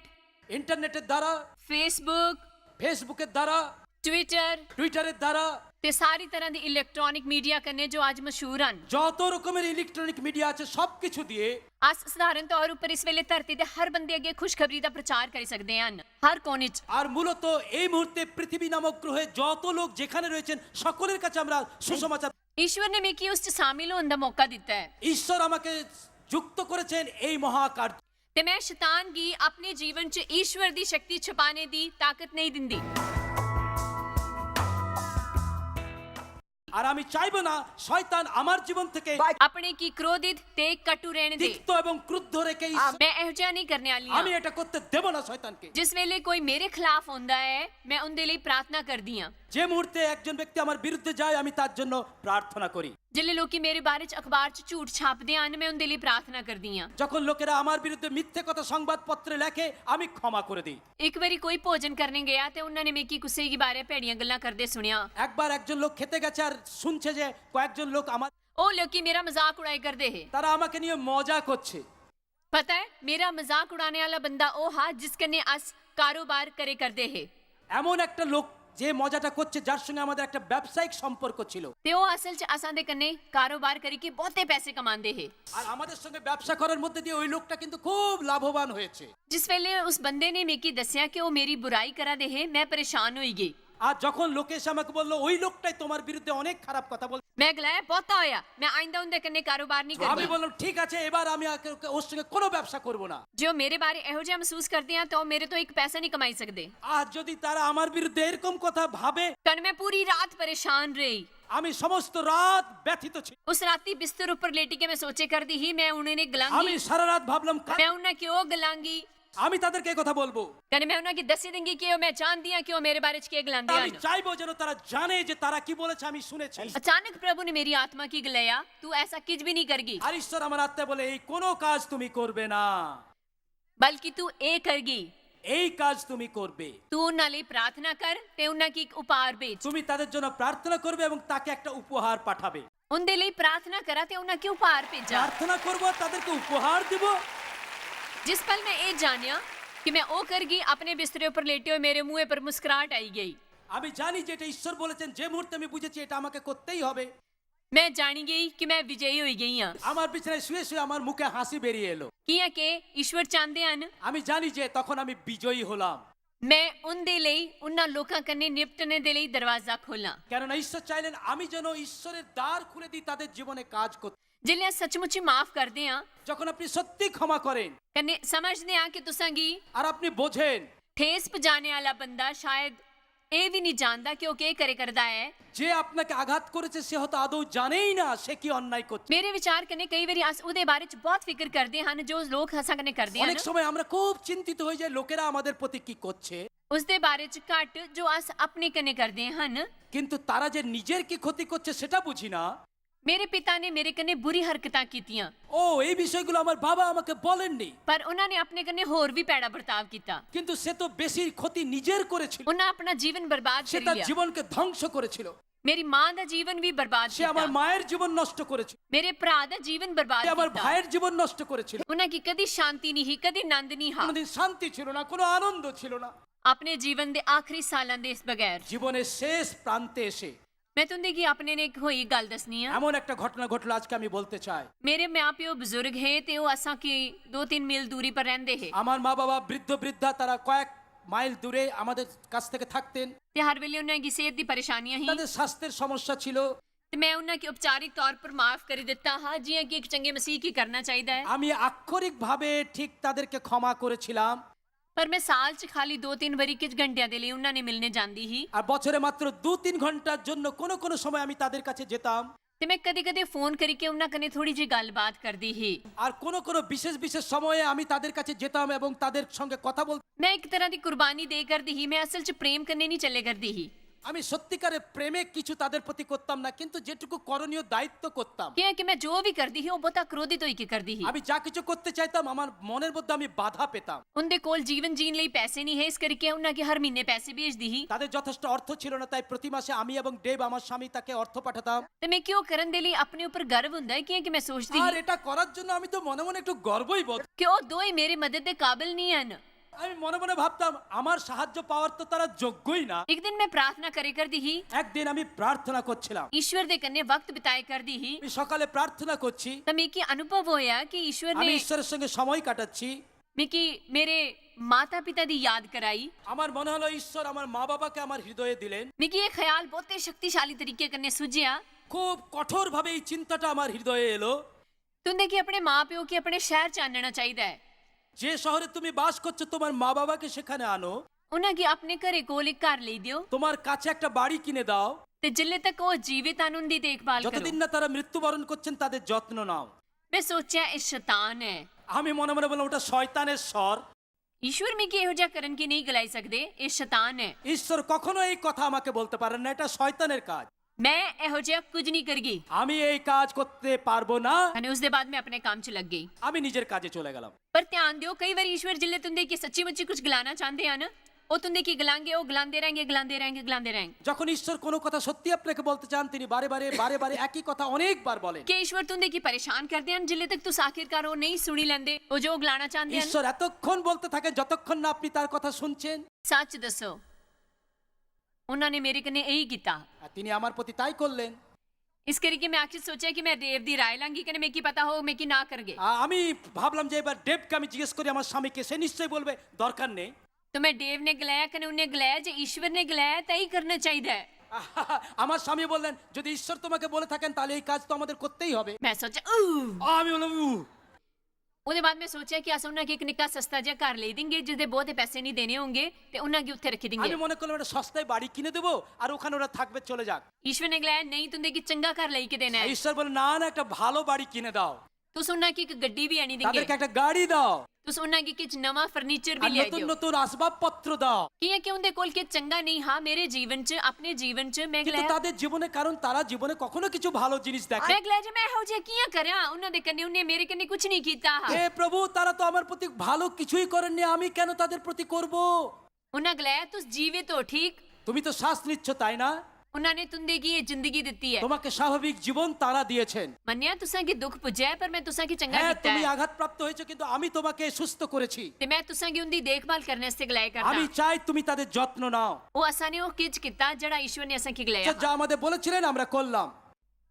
ইন্টারনেটের দ্বারা, Facebook, ফেসবুকের দ্বারা, Twitter টুইটারের দ্বারা, ते सारी तरह दी इलेक्ट्रॉनिक मीडिया कन्नै जो अज्ज मशहूर हन। যত রকমের ইলেকট্রনিক মিডিয়া আছে, সব কিছু দিয়ে अस सधारण तौर उप्पर इस वेले धरती दे हर बंदे अग्गें खुशखबरी दा प्रचार करी सकदे हन, हर कोने च। আর মূলত এই মুহূর্তে পৃথিবী নামক গ্রহে যত লোক যেখানে রয়েছেন, সকলের কাছে আমরা সুসমাচার। ईश्वर ने मिगी उस च शामिल होने दा मौका दित्ता ऐ। ঈশ্বর আমাকে যুক্ত করেছেন এই মহাকার্য। ते मैं शैतान गी अपने जीवन च ईश्वर दी शक्ति छपाने दी ताकत नहीं दिंदी। আর আমি চাইবো না শয়তান আমার জীবন থেকে अपने की क्रोधित ते कटु रहने दे। তিক্ত এবং ক্রুদ্ধ রেখে ঈশ্বর, मैं ਇਹੋ ਜਿਹਾ ਨਹੀਂ करने वाली আমি ਹਾਂ। এটা করতে দেব না শয়তানকে। जिस वेले कोई मेरे खिलाफ होंदा है, मैं उनदे ਲਈ प्रार्थना करदी ਹਾਂ। যে মুহূর্তে একজন ব্যক্তি আমার বিরুদ্ধে যায়, আমি তার জন্য প্রার্থনা করি। जिसले लोकी मेरे बारे च अखबार च झूठ छापदे हन, मैं उनदे ਲਈ प्रार्थना करदी ਹਾਂ। যখন লোকেরা আমার বিরুদ্ধে মিথ্যে কথা সংবাদপত্রে লেখে, আমি ক্ষমা করে দিই। ਇੱਕ ਵਾਰੀ ਕੋਈ ਭੋਜਨ ਕਰਨੇ ਗਿਆ ਤੇ ਉਹਨਾਂ ਨੇ ਮੇਕੀ ਕਿਸੇ ਦੇ ਬਾਰੇ ਭੈੜੀਆਂ ਗੱਲਾਂ ਕਰਦੇ ਸੁਣਿਆ। একবার একজন লোক খেতে গেছে আর শুনছে যে কয়েকজন লোক আমার, ਉਹ ਲੋਕੀ ਮੇਰਾ ਮਜ਼ਾਕ ਉਡਾਏ ਕਰਦੇ ਹੈ। তারা আমাকে নিয়ে মজা করছে। ਪਤਾ ਹੈ, ਮੇਰਾ ਮਜ਼ਾਕ ਉਡਾਣੇ ਵਾਲਾ ਬੰਦਾ ਉਹ ਹਾਂ ਜਿਸ ਕਨੇ ਅਸ ਕਾਰੋਬਾਰ ਕਰੇ ਕਰਦੇ ਹੈ। এমন একটা লোক যে মজাটা করছে, যার সঙ্গে আমাদের একটা ব্যবসায়িক সম্পর্ক ছিল। ਤੇ ਉਹ ਅਸਲ ਚ ਅਸਾਂ ਦੇ ਕਨੇ ਕਾਰੋਬਾਰ ਕਰੀ ਕੇ ਬਹੁਤੇ ਪੈਸੇ ਕਮਾਉਂਦੇ ਹੈ। আর আমাদের সঙ্গে ব্যবসা করার মধ্যে দিয়ে ওই লোকটা কিন্তু খুব লাভবান হয়েছে। ਜਿਸ ਵੇਲੇ ਉਸ ਬੰਦੇ ਨੇ ਮੇਕੀ ਦੱਸਿਆ ਕਿ ਉਹ ਮੇਰੀ ਬੁਰਾਈ ਕਰਾ ਦੇ ਹੈ, ਮੈਂ ਪਰੇਸ਼ਾਨ ਹੋਈ ਗਈ। আর যখন লোকে এসে আমাকে বললো, ওই লোকটাই তোমার বিরুদ্ধে অনেক খারাপ কথা বলছে, ਮੈਂ ਗਲਾਇਆ, "ਬਹੁਤਾ ਹੋਇਆ, ਮੈਂ ਆਇੰਦਾ ਉਹਦੇ ਕਨੇ ਕਾਰੋਬਾਰ ਨਹੀਂ আমি ਕਰਦੀ।" বললাম, ঠিক আছে, এবার আমি আর ওকে, ওর সঙ্গে কোনো ব্যবসা করব না। ਜੇ ਉਹ ਮੇਰੇ ਬਾਰੇ ਇਹੋ ਜਿਹਾ ਮਹਿਸੂਸ ਕਰਦੇ ਆ ਤਾਂ ਉਹ ਮੇਰੇ ਤੋਂ ਇੱਕ ਪੈਸਾ ਨਹੀਂ ਕਮਾਈ ਸਕਦੇ। আর যদি তারা আমার বিরুদ্ধে এরকম কথা ভাবে, ਕਨ ਮੈਂ ਪੂਰੀ ਰਾਤ ਪਰੇਸ਼ਾਨ ਰਹੀ। আমি সমস্ত রাত ব্যথিত ছিলাম। ਉਸ ਰਾਤੀ ਬਿਸਤਰ ਉੱਪਰ ਲੇਟੀ ਕੇ ਮੈਂ ਸੋਚੇ ਕਰਦੀ ਸੀ, ਮੈਂ ਉਹਨਾਂ ਨੇ ਗਲਾਂਗੀ, আমি সারা রাত ভাবলাম, "কা-, ਮੈਂ ਉਹਨਾਂ ਕਿਉਂ ਗਲਾਂਗੀ। আমি তাদেরকে এই কথা বলবো।" ਕਨ ਮੈਂ ਉਹਨਾਂ ਕੀ ਦੱਸੀ ਦਿੰਗੀ ਕਿ ਉਹ, ਮੈਂ ਜਾਣਦੀ ਹਾਂ ਕਿ ਉਹ ਮੇਰੇ ਬਾਰੇ ਚ ਕੀ ਗਲਾਉਂਦੇ আমি ਹਨ। চাইবো যেন তারা জানে যে তারা কি বলেছে, আমি শুনেছি। ਅਚਾਨਕ ਪ੍ਰਭੂ ਨੇ ਮੇਰੀ ਆਤਮਾ ਕੀ ਗਲਾਇਆ, "ਤੂੰ ਐਸਾ ਕੁਝ ਵੀ ਨਹੀਂ ਕਰਗੀ।" আর ঈশ্বর আমার আত্মায় বলে, এই কোনো কাজ তুমি করবে না, ਬਲਕਿ ਤੂੰ ਇਹ ਕਰਗੀ, এই কাজ তুমি করবে। ਤੂੰ ਉਹਨਾਂ ਲਈ ਪ੍ਰਾਰਥਨਾ ਕਰ ਤੇ ਉਹਨਾਂ ਕੀ ਇੱਕ ਉਪਹਾਰ ਭੇਜ। তুমি তাদের জন্য প্রার্থনা করবে এবং তাকে একটা উপহার পাঠাবে। ਉਹਦੇ ਲਈ ਪ੍ਰਾਰਥਨਾ ਕਰਾਂ ਤੇ ਉਹਨਾਂ ਕੀ ਉਪਹਾਰ ਭੇਜਾਂ। প্রার্থনা করবো আর তাদেরকে উপহার দিব। ਜਿਸ ਪਲ ਮੈਂ ਇਹ ਜਾਣਿਆ ਕਿ ਮੈਂ ਉਹ ਕਰਗੀ, ਆਪਣੇ ਬਿਸਤਰੇ ਉੱਪਰ ਲੇਟੇ ਹੋਏ ਮੇਰੇ ਮੂੰਹ ਉੱਪਰ ਮੁਸਕਰਾਹਟ ਆਈ ਗਈ। আমি জানি যে এটা ঈশ্বর বলেছেন। যে মুহূর্তে আমি বুঝেছি এটা আমাকে করতেই হবে, ਮੈਂ ਜਾਣੀ ਗਈ ਕਿ ਮੈਂ ਵਿਜੇਈ ਹੋਈ ਗਈ ਹਾਂ। আমার বিছানায় শুয়ে শুয়ে আমার মুখে হাসি বেরিয়ে এলো। ਕਿਉਂਕਿ ਈਸ਼ਵਰ ਚਾਹੁੰਦੇ ਹਨ আমি জানি যে তখন আমি বিজয়ী হলাম। ਮੈਂ ਉਹਦੇ ਲਈ, ਉਹਨਾਂ ਲੋਕਾਂ ਕਨੇ ਨਿਪਟਣੇ ਦੇ ਲਈ ਦਰਵਾਜ਼ਾ ਖੋਲਾਂ। কেননা ঈশ্বর চাইলেন আমি যেন ঈশ্বরের দ্বার খুলে দিই তাদের জীবনে কাজ করতে। ਜਿੱਲੇ ਸੱਚਮੁੱਚ ਹੀ ਮਾਫ ਕਰਦੇ ਆ, যখন আপনি সত্যি ক্ষমা করেন ਕਨੇ ਸਮਝਦੇ ਆ ਕਿ ਤੁਸਾਂ ਗੀ আর আপনি বোঝেন ठेस पजाने वाला बंदा शायद ਇਹ ਵੀ ਨਹੀਂ ਜਾਣਦਾ ਕਿ ਉਹ ਕੀ ਕਰੇ ਕਰਦਾ ਹੈ। যে আপনাকে আঘাত করেছে সে হয়তো আদৌ জানেই না সে কি অন্যায় করছে। ਮੇਰੇ ਵਿਚਾਰ ਕਨੇ ਕਈ ਵਾਰੀ ਅਸ ਉਹਦੇ ਬਾਰੇ ਚ ਬਹੁਤ ਫਿਕਰ ਕਰਦੇ ਹਨ ਜੋ ਲੋਕ ਅਸਾਂ ਕਨੇ ਕਰਦੇ ਹਨ। অনেক সময় আমরা খুব চিন্তিত হয়ে যাই লোকেরা আমাদের প্রতি কি করছে, ਉਸ ਦੇ ਬਾਰੇ ਚ ਘੱਟ ਜੋ ਅਸ ਆਪਣੇ ਕਨੇ ਕਰਦੇ ਹਨ। কিন্তু তারা যে নিজের কি ক্ষতি করছে সেটা বুঝি না। ਮੇਰੇ ਪਿਤਾ ਨੇ ਮੇਰੇ ਕਨੇ ਬੁਰੀ ਹਰਕਤਾਂ ਕੀਤੀਆਂ, ও, এই বিষয়গুলো আমার বাবা আমাকে বলেননি, ਪਰ ਉਹਨਾਂ ਨੇ ਆਪਣੇ ਕਨੇ ਹੋਰ ਵੀ ਭੈੜਾ ਵਰਤਾਵ ਕੀਤਾ। কিন্তু সে তো বেশি ক্ষতি নিজের করেছিল। ਉਹਨਾਂ ਆਪਣਾ ਜੀਵਨ ਬਰਬਾਦ সে ਕਰ তার ਲਿਆ। জীবনকে ধ্বংস করেছিল। ਮੇਰੀ ਮਾਂ ਦਾ ਜੀਵਨ ਵੀ ਬਰਬਾਦ সে আমার ਕੀਤਾ। মায়ের জীবন নষ্ট করেছিল। ਮੇਰੇ ਭਰਾ ਦਾ ਜੀਵਨ ਬਰਬਾਦ সে আমার ਕੀਤਾ। ভাইয়ের জীবন নষ্ট করেছিল। ਉਹਨਾਂ ਕੀ ਕਦੀ ਸ਼ਾਂਤੀ ਨਹੀਂ ਸੀ, ਕਦੀ ਆਨੰਦ ਨਹੀਂ ਹਾਂ। কোনোদিন শান্তি ছিল না, কোনো আনন্দ ছিল না। ਆਪਣੇ ਜੀਵਨ ਦੇ ਆਖਰੀ ਸਾਲਾਂ ਦੇ ਇਸ ਬਗੈਰ জীবনের শেষ প্রান্তে এসে ਮੈਂ ਤੁੰਦੇ ਕੀ ਆਪਣੇ ਨੇ ਇੱਕ ਹੋਈ ਗੱਲ ਦੱਸਣੀ ਆ। এমন একটা ঘটনা ঘটলো, আজকে আমি বলতে চাই। ਮੇਰੇ ਮਾਂ ਪਿਓ ਬਜ਼ੁਰਗ ਹੈ ਤੇ ਉਹ ਅਸਾਂ ਕੀ ਦੋ ਤਿੰਨ ਮੀਲ ਦੂਰੀ ਪਰ ਰਹਿੰਦੇ ਹੈ। আমার মা বাবা বৃদ্ধ বৃদ্ধা, তারা কয়েক মাইল দূরে আমাদের কাছ থেকে থাকতেন। ਤੇ ਹਰ ਵੇਲੇ ਉਹਨਾਂ ਕੀ ਸਿਹਤ ਦੀ ਪਰੇਸ਼ਾਨੀਆਂ ਸੀ। তাদের স্বাস্থ্যের সমস্যਾ ছিল। ਤੇ ਮੈਂ ਉਹਨਾਂ ਕੀ ਉਪਚਾਰਿਕ ਤੌਰ ਪਰ ਮਾਫ ਕਰ ਦਿੱਤਾ ਹਾਂ, ਜਿਵੇਂ ਕਿ ਇੱਕ ਚੰਗੇ ਮਸੀਹ ਕੀ ਕਰਨਾ ਚਾਹੀਦਾ ਹੈ। আমি আক্ষরিকভাবে ঠিক তাদেরকে ক্ষমা করেছিলাম। ਪਰ ਮੈਂ ਸਾਲ ਚ ਖਾਲੀ ਦੋ ਤਿੰਨ ਵਾਰੀ ਕੁਝ ਘੰਟਿਆਂ ਦੇ ਲਈ ਉਹਨਾਂ ਨੇ ਮਿਲਣੇ ਜਾਂਦੀ ਸੀ। আর বছরে মাত্র দু তিন ঘন্টার জন্য কোনো কোনো সময় আমি তাদের কাছে যেতাম। ਤੇ ਮੈਂ ਕਦੇ ਕਦੇ ਫੋਨ ਕਰਕੇ ਉਹਨਾਂ ਕਨੇ ਥੋੜੀ ਜਿਹੀ ਗੱਲਬਾਤ ਕਰਦੀ ਸੀ। আর কোনো কোনো বিশেষ বিশেষ সময়ে আমি তাদের কাছে যেতাম এবং তাদের সঙ্গে কথা বলতাম। ਮੈਂ ਇੱਕ ਤਰ੍ਹਾਂ ਦੀ ਕੁਰਬਾਨੀ ਦੇ ਕਰਦੀ ਸੀ, ਮੈਂ ਅਸਲ ਚ ਪ੍ਰੇਮ ਕਰਨੇ ਨਹੀਂ ਚੱਲੇ ਕਰਦੀ ਸੀ। আমি সত্যিকারের প্রেমে কিছু তাদের প্রতি করতাম না, কিন্তু যেটুকু করণীয় দায়িত্ব করতাম। ਕਿਉਂਕਿ ਮੈਂ ਜੋ ਵੀ ਕਰਦੀ ਸੀ ਉਹ ਬਹੁਤਾ ਕ੍ਰੋਧਿਤ ਹੋਈ ਕੇ ਕਰਦੀ ਸੀ। আমি যা কিছু করতে চাইতাম, আমার মনের মধ্যে আমি বাধা পেতাম। ਉਹਦੇ ਕੋਲ ਜੀਵਨ ਜੀਣ ਲਈ ਪੈਸੇ ਨਹੀਂ ਹੈ, ਇਸ ਕਰਕੇ ਉਹਨਾਂ ਕੀ ਹਰ ਮਹੀਨੇ ਪੈਸੇ ਭੇਜਦੀ ਸੀ। তাদের যথেষ্ট অর্থ ছিল না, তাই প্রতি মাসে আমি এবং ডেভ, আমার স্বামী, তাকে অর্থ পাঠাতাম। ਤੇ ਮੈਂ ਕਿਉਂ ਕਰਨ ਦੇ ਲਈ ਆਪਣੇ ਉੱਪਰ ਗਰਵ ਹੁੰਦਾ ਹੈ, ਕਿਉਂਕਿ ਮੈਂ ਸੋਚਦੀ আর ਸੀ এটা করার জন্য আমি তো মনে মনে একটু গর্বই বোধ। ਕਿ ਉਹ ਦੋਵੇਂ ਮੇਰੇ ਮਦਦ ਦੇ ਕਾਬਿਲ ਨਹੀਂ ਹਨ। আমি মনে মনে ভাবতাম, আমার সাহায্য পাওয়ার তো তারা যোগ্যই না। एक दिन मैं प्रार्थना करे करदी ही। একদিন আমি প্রার্থনা করছিলাম। ईश्वर दे कन्नै वक्त बिताए करदी ही। আমি সকালে প্রার্থনা করছি। तो मिगी अनुभव होया कि ईश्वर আমি ने ঈশ্বরের সঙ্গে সময় কাটাচ্ছি। मिगी मेरे माता पिता दी याद कराई। আমার মনে হলো, ঈশ্বর আমার মা বাবাকে আমার হৃদয়ে দিলেন। मिगी ये ख्याल बहुते शक्तिशाली तरीके कन्नै सुझेआ। খুব কঠোরভাবে এই চিন্তাটা আমার হৃদয়ে এলো। तुंदे गी अपने मां प्यो गी अपने शैहर च आह्नना चाहिदा ऐ। যে শহরে তুমি বাস করছো, তোমার মা বাবাকে সেখানে আনো। उन्हां गी अपने घरै कोल इक घर लेई देओ। তোমার কাছে একটা বাড়ি কিনে দাও। ते जिल्ले तक ओह् जीवित हन, उंदी देखभाल करो। যতদিন না তারা মৃত্যুবরণ করছেন, তাদের যত্ন নাও। मैं सोचेआ, एह् शैतान ऐ। আমি মনে মনে বললাম, ওটা শয়তানের স্বর। ईश्वर मिगी एहो जेहा करन की नेईं गलाई सकदे, एह् शैतान ऐ। ঈশ্বর কখনো এই কথা আমাকে বলতে পারেন না, এটা শয়তানের কাজ। मैं एहो जेहा कुछ नेईं करगी। আমি এই কাজ করতে পারবো না। कन्नै उसदे बाद मैं अपने कम्म च लग गई। আমি নিজের কাজে চলে গেলাম। पर ध्यान देओ, केई बारी ईश्वर जिल्लै तुंदे गी सच्ची मुच्ची कुछ गलाना चांह्दे हन, ओह् तुंदे गी गलांगे, ओह् गलांदे रैंह्गे, गलांदे रैंह्गे, गलांदे रैंह्गे। যখন ঈশ্বর কোনো কথা সত্যি আপনাকে বলতে চান, তিনি বারে বারে বারে বারে একই কথা অনেকবার বলেন। क्या ईश्वर तुंदे गी परेशान करदे हन जिल्लै तक तुस आखिरकार ओह् नेईं सुनी लैंदे, ओह् जो गलाना चांह्दे हन? ঈশ্বর এতক্ষণ বলতে থাকেন, যতক্ষণ না আপনি তার কথা শুনছেন। सच दस्सो, उन्हां ने मेरे कन्नै यही कीता। আর তিনি আমার প্রতি তাই করলেন। इस करियै मैं आखिर सोचेआ कि मैं डेव दी राय लांगी, कन्नै मिगी पता होग मिगी ना करगे। আ-, আমি ভাবলাম যে এবার ডেভকে আমি জিজ্ঞেস করি আমার স্বামীকে, সে নিশ্চয়ই বলবে দরকার নেই। तो मैं डेव ने गलाया, कन्नै उन्हें गलाया जे ईश्वर ने गलाया तां ही करना चाहिदा ऐ। আমার স্বামী বললেন, যদি ঈশ্বর তোমাকে বলে থাকেন, তাহলে এই কাজ তো আমাদের করতেই হবে। मैं सोचेआ, "ऊ।" আমি বললাম, "উ।" ओह्दे बाद मैं सोचेआ कि अस उन्हां गी इक निक्का सस्ता जेहा घर लेई देंगे, जिसदे बहुते पैसे नेईं देने होंगे, ते उन्हां गी उत्थे रक्खी আমি देंगे। মনে করলাম একটা সস্তায় বাড়ি কিনে দেবো, আর ওখানে ওরা থাকবে, চলে যাক। ईश्वर ने गलाया, "नेईं, तुंदे गी चंगा घर लेई के देना ऐ।" ঈশ্বর বলে, "না, না, একটা ভালো বাড়ি কিনে দাও, तुस उन्हां गी इक गड्डी भी आनी देंगे। তাদেরকে একটা গাড়ি দাও, तुस उन्हां गी किश नमां फर्नीचर भी আর लेई নতুন देओ।" নতুন আসবাবপত্র দাও।" कियां कि उंदे कोल किश चंगा नेईं हा मेरे जीवन च, अपने जीवन च। मैं কিন্তু गलाया, তাদের জীবনে, কারণ তারা জীবনে কখনো কিছু ভালো জিনিস দেখে। मैं गलाया जे मैं एहो जेहा कियां करां, उन्हां दे कन्नै, उन्हें मेरे कन्नै कुछ नहीं कीता हा। হে প্রভু, তারা তো আমার প্রতি ভালো কিছুই করেননি, আমি কেন তাদের প্রতি করব? उन्हां गलाया, "तुस जीवित हो, ठीक?" তুমি তো শ্বাস নিচ্ছ, তাই না? उन्हां ने तुंदे गी एह् जिंदगी दित्ती ऐ। তোমাকে স্বাভাবিক জীবন তারা দিয়েছেন। मन्नेआ, तुसां गी दुख पुज्जेआ ऐ, पर मैं तुसां गी चंगा হ্যাঁ, कीता তুমি ऐ। আঘাতপ্রাপ্ত হয়েছো, কিন্তু আমি তোমাকে সুস্থ করেছি। ते मैं तुसां गी उंदी देखभाल करने आस्तै गलाया আমি करदा। চাই তুমি তাদের যত্ন নাও। ओह् असां ने ओह् किश कीता जेह्ड़ा ईश्वर ने असां गी गलाया। যা আমাদের বলেছিলেন, আমরা করলাম।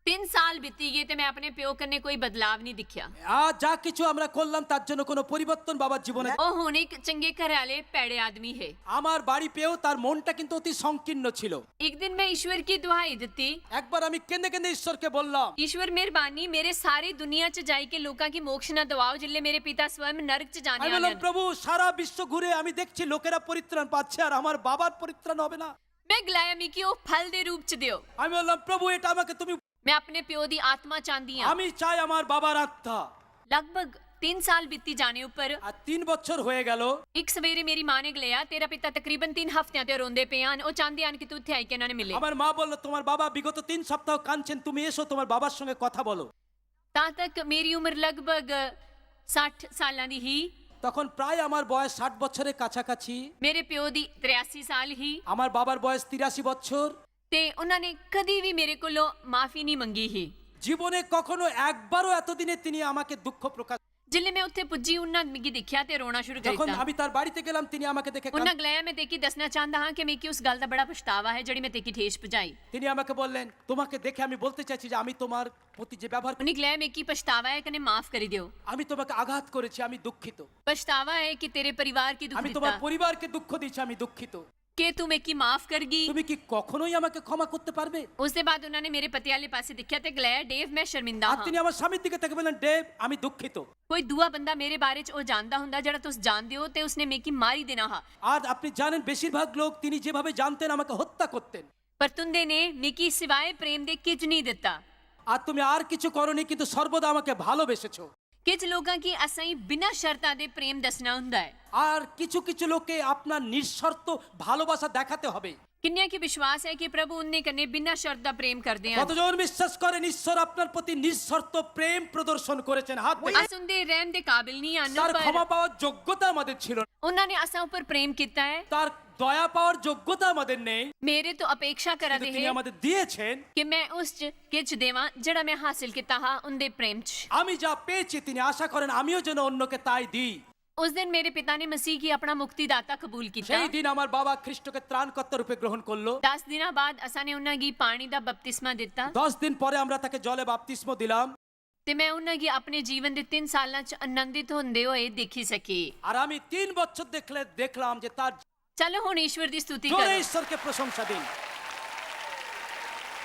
तिन्न साल बीती गे ते मैं अपने प्यो कन्नै कोई बदलाव नहीं दिक्खेआ। আর যা কিছু আমরা করলাম, তার জন্য কোনো পরিবর্তন বাবার জীবনে। ओह् हुन इक चंगे घरै आह्ले भैड़े आदमी हे। আমার বাড়ি পেয়েও তার মনটা কিন্তু অতি সংকীর্ণ ছিল। एक दिन मैं ईश्वर गी दुहाई दित्ती, একবার আমি কেঁদে কেঁদে ঈশ্বরকে বললাম, "ईश्वर मेहरबानी, मेरे सारी दुनिया च जाई के लोकां गी मोक्ष ना दवाओ, जिल्लै मेरे पिता स्वयं नरक च जाने আমি आह्ले বললাম, न।" "প্রভু, সারা বিশ্ব ঘুরে আমি দেখছি লোকেরা পরিত্রাণ পাচ্ছে, আর আমার বাবার পরিত্রাণ হবে না।" मैं गलाया, "मिगी ओह् फल दे रूप च देओ।" আমি বললাম, "প্রভু, এটা আমাকে তুমি।" मैं अपने प्यो दी आत्मा चांह्दी आं। আমি চাই আমার বাবার আত্মা। लगभग तिन्न साल बीती जाने उप्पर আর তিন বছর হয়ে গেল। इक सवेरे मेरी मां ने गलाया, "तेरा पिता तकरीबन तिन्न हफ्तेआं ते रोंदे पे हन, ओह् चांह्दे हन कि तू इत्थै आई के उन्हां ने मिले।" আমার মা বলল, "তোমার বাবা বিগত তিন সপ্তাহ কাঁদছেন, তুমি এসো, তোমার বাবার সঙ্গে কথা বলো।" तां तक मेरी उम्र लगभग सट्ठ सालां दी ही। তখন প্রায় আমার বয়স ষাট বছরের কাছাকাছি। मेरे प्यो दी त्रेआसी साल ही। আমার বাবার বয়স তিরাশি বছর। ते उन्हां ने कदी बी मेरे कोलों माफी नहीं मंगी ही। জীবনে কখনো একবারও এতদিনে তিনি আমাকে দুঃখ প্রকাশ। जिल्लै मैं उत्थे पुज्जी, उन्हां मिगी दिक्खेआ ते रोना शुरू करी যখন दित्ता। আমি তাर बाड़ी ते गेलाम, তিনি আমাকে দেখে কাঁদ- उन्हां गलाया, "मैं तेकी दस्सना चांह्दा हां कि मिगी उस गल्ल दा बड़ा पछतावा ऐ जेह्ड़ी मैं तेकी ठेस पुजाई।" তিনি আমাকে বললেন, "তোমাকে দেখে আমি বলতে চাইছি যে আমি তোমার প্রতি যে ব্যবহার, उन्हें गलाया, "मिगी पछतावा ऐ, कन्नै माफ करी देओ। আমি তোমাকে আঘাত করেছি, আমি দুঃখিত। पछतावा ऐ कि तेरे परिवार की दुख আমি তোমার दित्ता। পরিবারকে দুঃখ দিয়েছি, আমি দুঃখিত। क्या तू मिगी माफ करगी?" তুমি কি কখনোই আমাকে ক্ষমা করতে পারবে?" उसदे बाद उन्हां ने मेरे पति आह्ले पासे दिक्खेआ ते गलाया, "डेव, मैं शर्मिंदा আর हां।" তিনি আমার স্বামীর দিকে তাকিয়ে বললেন, "ডেভ, আমি দুঃখিত।" कोई दूआ बंदा मेरे बारे च ओह् जानदा हुंदा जेह्ड़ा तुस जानदे ओ, ते उसने मिगी मारी देना हा। আর আপনি জানেন, বেশিরভাগ লোক তিনি যেভাবে জানতেন আমাকে হত্যা করতেন। पर तुंदे ने मिगी सिवाए प्रेम दे किश नेईं दित्ता। আর তুমি আর কিছু করনি, কিন্তু সর্বদা আমাকে ভালোবেসেছো। किश लोकां गी असेंगी बिना शर्ता दे प्रेम दस्सना हुंदा ऐ। আর কিছু কিছু লোকে আপনার নিঃশর্ত ভালোবাসা দেখাতে হবে। किन्नेआं गी विश्वास ऐ कि प्रभु उंदे कन्नै बिना शर्त दा प्रेम करदे हन? কতজন বিশ্বাস করেন ঈশ্বর আপনার প্রতি নিঃশর্ত প্রেম প্রদর্শন করেছেন? হাত দেখে। अस उंदे रैह्म दे काबिल नेईं हन, তার ক্ষমা पर পাওয়ার যোগ্যতা আমাদের ছিল না। उन्हां ने असां उप्पर प्रेम कीता ऐ। তার দয়া পাওয়ার যোগ্যতা আমাদের নেই। मेरे तो अपेक्षा करा কিন্তু दे তিনি हे আমাদের দিয়েছেন। कि मैं उस च किश देवां जेह्ड़ा मैं हासल कीता हा उंदे प्रेम च। আমি যা পেয়েছি, তিনি আশা করেন আমিও যেন অন্যকে তাই দিই। उस दिन मेरे पिता ने मसीह गी अपना मुक्तिदाता कबूल किया। সেই দিন আমার বাবা খ্রিস্টকে ত্রাণকর্তা রূপে গ্রহণ করলো। दस दिनों बाद असां ने उन्हां गी पानी दा बपतिस्मा दिता। দশ দিন পরে আমরা তাকে জলে বাপ্তিস্ম দিলাম। ते मैं उन्हां गी अपने जीवन दे तीन सालां च आनंदित होंदे होए देखी सकी। আর আমি তিন বছর দেখলে দেখলাম যে তার चलो हुण ईश्वर दी स्तुति জোরে करो। ঈশ্বরকে প্রশংসা দিন।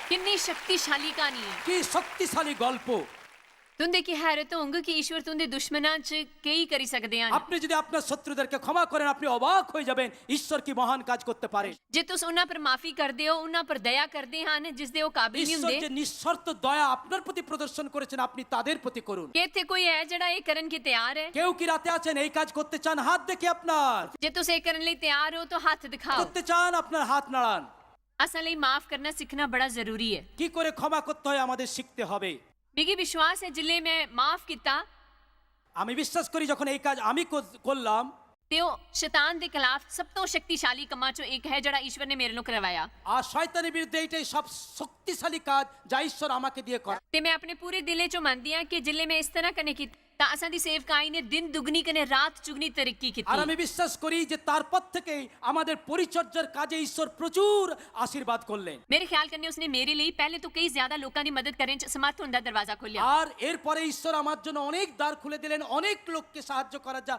किन्नी शक्तिशाली कहानी है। কি শক্তিশালী গল্প। तुंदे की हैरत होंग कि ईश्वर तुंदे दुश्मनां च केई करी सकदे हन। আপনি যদি আপনার শত্রুদেরকে ক্ষমা করেন, আপনি অবাক হয়ে যাবেন ঈশ্বর কি মহান কাজ করতে পারেন। जे तुस उन्हां पर माफी करदे हो, उन्हां पर दया करदे हन जिसदे ओह काबिल नहीं ঈশ্বর हुंदे। যে নিঃশর্ত দয়া আপনার প্রতি প্রদর্শন করেছেন, আপনি তাদের প্রতি করুন। कि इत्थे कोई है जेड़ा एह करन गी तैयार है? কেউ কি রাতে আছেন এই কাজ করতে চান? হাত দেখি আপনার। जे तुस एह करन लेई तैयार हो तो हत्थ दिखाओ। করতে চান, আপনার হাত নাড়ান। असां लेई माफ करना सीखना बड़ा जरूरी है। কি করে ক্ষমা করতে হয় আমাদের শিখতে হবে। मिगी विश्वास है जिल्ले मैं माफ किता আমি বিশ্বাস করি যখন এই কাজ আমি কর- করলাম, ते ओह शैतान दे खिलाफ सब तो शक्तिशाली कमां चों एक है जेड़ा ईश्वर ने मेरे नो करवाया। আর শয়তানের বিরুদ্ধে এইটাই সব শক্তিশালী কাজ যা ঈশ্বর আমাকে দিয়ে করে। ते मैं अपने पूरे दिले चों मनदी हां कि जिल्ले मैं इस तरह कन्नै कीता तां असां दी सेवकाई ने दिन दुगनी कन्नै रात चुगनी तरक्की আর कीती। আমি বিশ্বাস করি যে তারপর থেকেই আমাদের পরিচর্যার কাজে ঈশ্বর প্রচুর আশীর্বাদ করলেন। मेरे ख्याल कन्नै उसने मेरे लेई पैहले तो कई ज्यादा लोकां दी मदद करने च समर्थ होने दा दरवाजा खोलिया। আর এরপরে ঈশ্বর আমার জন্য অনেক দ্বার খুলে দিলেন, অনেক লোককে সাহায্য করা যা।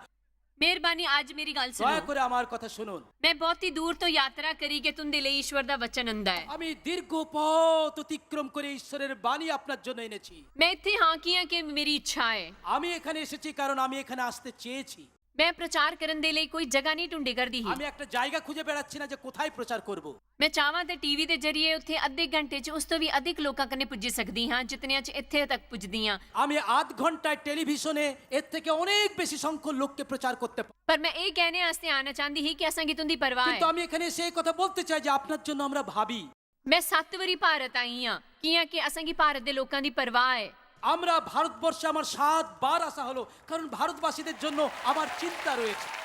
मेहरबानी, आज मेरी गल्ल দয়া सुनो। করে আমার কথা শুনুন। मैं बहुत ही दूर तो यात्रा करी के तुंदे लेई ईश्वर दा वचन आंदा है। আমি দীর্ঘ পথ অতিক্রম করে ঈশ্বরের বাণী আপনার জন্য এনেছি। मैं इत्थे हां कियां कि मेरी इच्छा है। আমি এখানে এসেছি কারণ আমি এখানে আসতে চেয়েছি। मैं प्रचार करन दे लेई कोई जगह नहीं ढूंढे करदी ही। আমি একটা জায়গা খুঁজে বেড়াচ্ছি না যে কোথায় প্রচার করব। मैं चाहवां ते टीवी दे जरिए उत्थे अद्धे घंटे च उस तो भी अधिक लोकां कन्नै पुज्जी सकदी हां जितनियां च इत्थे तक पुज्जदी हां। আমি আধ ঘন্টায় টেলিভিশনে এর থেকে অনেক বেশি সংখ্যক লোককে প্রচার করতে পারি। पर मैं एह कहने आस्तै आना चाहंदी ही कि असां गी तुंदी परवाह কিন্তু है। আমি এখানে এসে এই কথা বলতে চাই যে আপনার জন্য আমরা ভাবি। मैं सत्त बारी भारत आई हां, कियां कि असां गी भारत दे लोकां दी परवाह है। আমরা ভারতবর্ষে আমার সাত বার আসা হলো, কারণ ভারতবাসীদের জন্য আমার চিন্তা রয়েছে।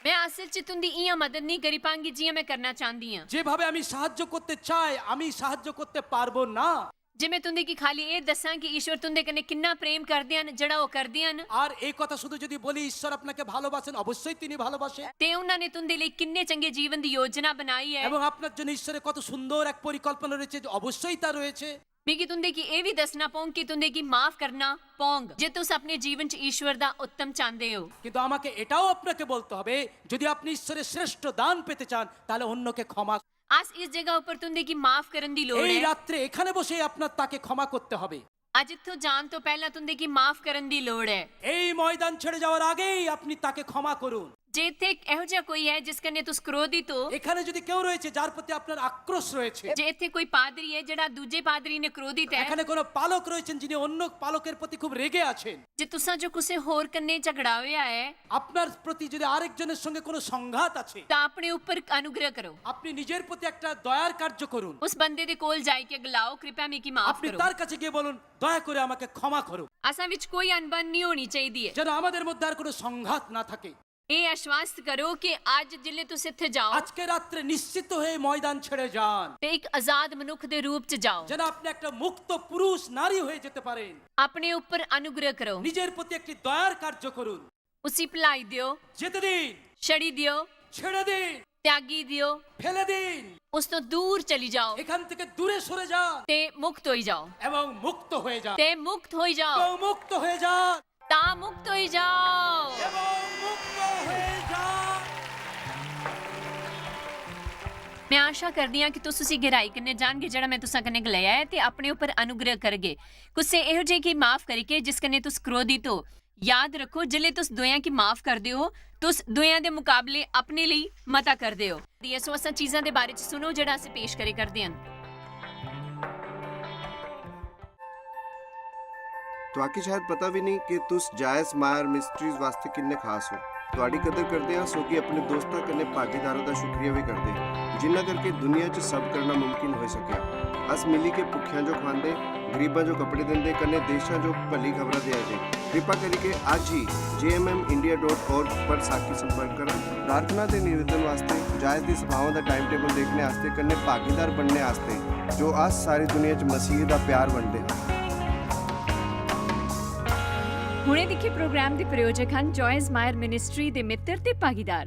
मैं असल च तुंदी इयां मदद नहीं करी पांगी जियां मैं करना चाहंदी हां। যেভাবে আমি সাহায্য করতে চাই, আমি সাহায্য করতে পারবো না। जे मैं तुंदे गी खाली एह दस्सां कि ईश्वर तुंदे कन्नै किन्ना प्रेम करदे हन, जेड़ा ओह करदे हन, আর এই কথা শুধু যদি বলি, ঈশ্বর আপনাকে ভালোবাসেন, অবশ্যই তিনি ভালোবাসেন। ते उन्हां ने तुंदे लेई किन्ने चंगे जीवन दी योजना बनाई है। এবং আপনার জন্য ঈশ্বরে কত সুন্দর এক পরিকল্পনা রয়েছে, যে অবশ্যই তা রয়েছে। मिगी तुंदे गी एह भी दस्सना पौंग कि तुंदे गी माफ करना पौंग जे तुस अपने जीवन च ईश्वर दा उत्तम चांहदे हो। কিন্তু আমাকে এটাও আপনাকে বলতে হবে, যদি আপনি ঈশ্বরের শ্রেষ্ঠ দান পেতে চান, তাহলে অন্যকে ক্ষমা। अस इस जगह उप्पर तुंदे गी माफ करन दी लोड़ এই ऐ। রাত্রে এখানে বসে আপনার তাকে ক্ষমা করতে হবে। अज्ज इत्थों जान तो पहला तुंदे गी माफ करन दी लोड़ ऐ। এই ময়দান ছেড়ে যাওয়ার আগেই আপনি তাকে ক্ষমা করুন। जे इत्थे इक एहो जेहा कोई ऐ जिस कन्नै तुस क्रोधित ओ, এখানে যদি কেউ রয়েছে যার প্রতি আপনার আক্রোশ রয়েছে, जे इत्थे कोई पादरी ऐ जेड़ा दूजे पादरी ने क्रोधित ऐ, এখানে কোনো পালক রয়েছেন যিনি অন্য পালকের প্রতি খুব রেগে আছেন, जे तुसां जो कुसै होर कन्नै झगड़ा होया ऐ, আপনার প্রতি যদি আরেকজনের সঙ্গে কোনো সংঘাত আছে, तां अपने उप्पर अनुग्रह करो। আপনি নিজের প্রতি একটা দয়ার কার্য করুন। उस बंदे दे कोल जाई के गलाओ, "कृपया मिगी माफ আপনি करो।" তার কাছে গিয়ে বলুন, "দয়া করে আমাকে ক্ষমা করো।" असां विच कोई अनबन नहीं होनी चाहिदी ऐ। যেন আমাদের মধ্যে আর কোনো সংঘাত না থাকে। एह् आश्वस्त करो कि अज्ज जिसलै तुस इत्थै जाओ আজকে রাত্রে নিশ্চিত হয়ে ময়দান ছেড়ে যান। ते इक आजाद मनुक्ख दे रूप च जाओ। যেন আপনি একটা মুক্ত পুরুষ নারী হয়ে যেতে পারেন। अपने उप्पर अनुग्रह करो। নিজের প্রতি একটি দয়ার কার্য করুন। उसी भलाई देओ। যেতে দিন। छड़ी देओ। ছেড়ে দিন। त्यागी देओ। ফেলে দিন। उस तो दूर चली जाओ। এখান থেকে দূরে সরে যান। ते मुक्त होई जाओ। এবং মুক্ত হয়ে যান। ते मुक्त होई जाओ। এবং মুক্ত হয়ে যান। तां मुक्त होई जाओ। এবং মুক্ত হয়ে যান। मैं आशा करदी हां कि तुस उसी गैहराई कन्नै जानगे जेहड़ा मैं तुसां कन्नै गलाया ऐ ते अपने उप्पर अनुग्रह करगे। कुसै एहो जेहे गी माफ करिके जिस कन्नै तुस क्रोधित हो। याद रखो, जिसलै तुस दुएयां गी माफ करदे ओ, तुस दुएयां दे मुकाबले अपने लेई मता करदे ओ। दियां सो असां चीजां दे बारे च सुनो जेहड़ा अस पेश करे करदे हन। तुआकी शायद पता भी नहीं कि तुस जायस मायर मिस्ट्रीज वास्ते किन्ने खास हो। तुआडी कदर करदे हां, सोगी अपने दोस्तां कन्नै भागीदारां दा शुक्रिया भी करदे हां, जिन्ना करके दुनिया च सब करना मुमकिन होई सकेआ। अस मिली के भुक्खेआं जो खुआंदे, गरीबां जो कपड़े दिंदे, कन्नै देशां जो भली खबरां देआ दे। कृपा करिके अज्ज ही J M M India dot org पर साकी संपर्क करा। प्रार्थना ते निवेदन वास्ते, जायस दी सभावां दा टाइम टेबल देखने आस्ते, कन्नै भागीदार बनने आस्ते, जो अस सारी दुनिया च मसीह दा प्यार बंडदे हां। हुणे दिक्खे प्रोग्राम दे प्रायोजक हन जॉयस मायर मिनिस्ट्री दे मित्र ते भागीदार।